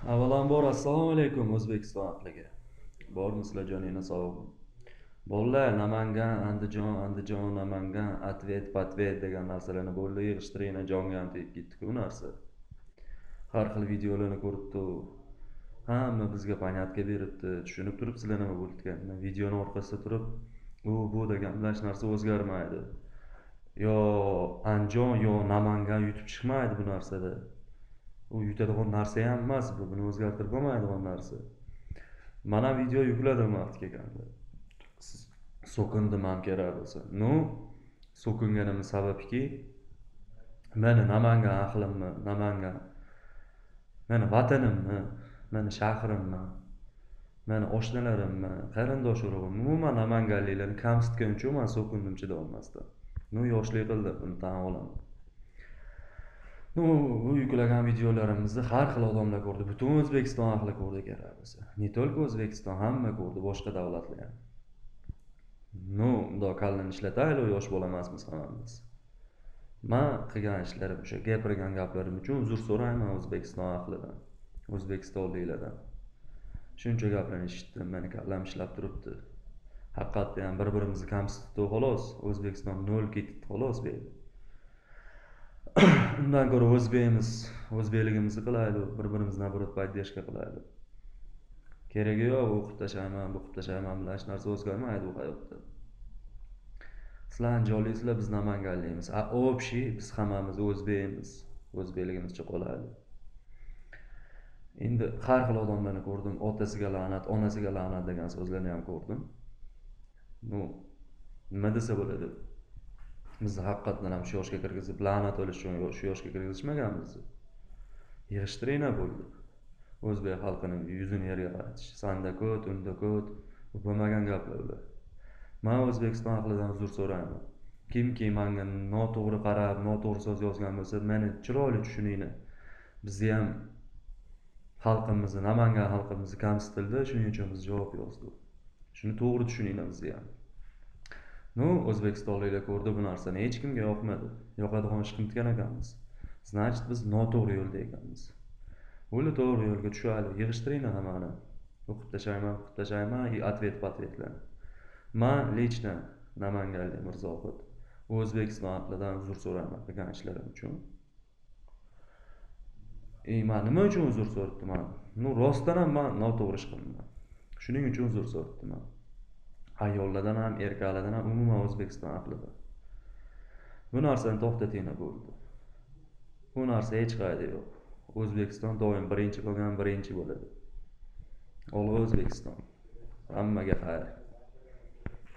Avvalambor assalomu alaykum O'zbekiston ahliga. Bormisizlar, joninglar sog'mi? Bolalar, Namangan, Andijon, Andijon, Namangan, ответ, patvet degan narsalarni bo'ldi, yig'ishtiringlar, jonga ham tegib ketdi-ku u narsa. Har xil videolarni ko'ribdi. Hamma bizga понятка beribdi, tushunib turibsizlar nima bo'layotganini. Videoni orqasida turib, u bu degan bilan hech narsa o'zgarmaydi. Yo Andijon, yo Namangan yutib chiqmaydi bu narsada. U yutadigan narsa ham emas bu, buni o'zgartirib bo'lmaydigan narsa. Mana video yukladim vaqti kelganda. So'kindim ham kerak bo'lsa. Ну, so'kinganimning sababiki, meni Namangan ahlimni, Namangan, meni vatanimni, meni shahrimni, meni oshnalarimni, qarindosh urug'imni, umuman namanganliklarni kamsitgan uchun men so'kindim chidolmasdan. Ну, yoshlik qildim, buni tan olaman. Ну, bu yuklagan videolarimizni har xil odamlar ko'rdi, butun O'zbekiston ahli ko'rdi kerak bo'lsa. Не только O'zbekiston, hamma ko'rdi, boshqa davlatlar ham. Ну, bundoq kallani ishlataylik, yosh bola emasmiz hammamiz. Men qilgan ishlarim, o'sha gapirgan gaplarim uchun uzr so'rayman O'zbekiston ahlidan, o'zbekistonliklardan. Shuncha gaplarni eshitdim, meni kallam ishlab turibdi. Haqiqatda ham bir-birimizni kamsitdi xolos, O'zbekiston nol ketdi xolos bu yerda. Undan ko'ra o'zbekimiz, o'zbekligimizni qilaylik, bir-birimizni наоборот поддержка qilaylik. Keragi yo'q, u qilib tashlayman, bu qilib tashlayman bilan hech narsa o'zgarmaydi bu hayotda. Sizlar andijonliksizlar, biz namanganlikmiz. A общий biz hammamiz o'zbekmiz, o'zbekligimizcha qolaylik. Endi har xil odamlarni ko'rdim, otasiga la'nat, onasiga la'nat degan so'zlarni ham ko'rdim. Ну, nima desa bo'ladi? Bizni haqiqatdan ham shu yoshga kirgizib, la'nat olish uchun shu yoshga kirgizishmagan bizni. Yig'ishtiringlar bo'ldi. O'zbek xalqining yuzini yerga qaratish. Sanda ko't, unda ko't, bu bo'lmagan gaplar ular. Men O'zbekiston ahlidan uzr so'rayman. Kimki menga noto'g'ri qarab, noto'g'ri so'z yozgan bo'lsa, meni chiroyli tushuninglar. Bizni ham xalqimizni, Namangan xalqimizni kamsitildi, shuning uchun biz javob yozdik. Shuni to'g'ri tushuninglar bizni ham. Ну, o'zbekistonliklar ko'rdi bu narsani, hech kimga yoqmadi. Yoqadigan ish qilgan ekanmiz. Значит, biz noto'g'ri yo'lda ekanmiz. O'yla to'g'ri yo'lga tushaylik, yig'ishtiringlar hammani. O'qib tashlayman, o'qib tashlayman, и ответ patvetlarni. Men лично namanganlik Mirzohid O'zbekiston ahlidan uzr so'rayman qilgan ishlarim uchun. Men nima uchun uzr so'rabdiman? Ну, rostdan ham men noto'g'ri ish qildim. Shuning uchun uzr so'rabdiman. Ayollardan ham, erkaklardan ham, umuman O'zbekiston ahlidan. Bu narsani to'xtatinglar bo'ldi. Bu narsa hech qayerda yo'q. O'zbekiston doim birinchi bo'lgan, birinchi bo'ladi. Olg'a O'zbekiston. Hammaga xayr.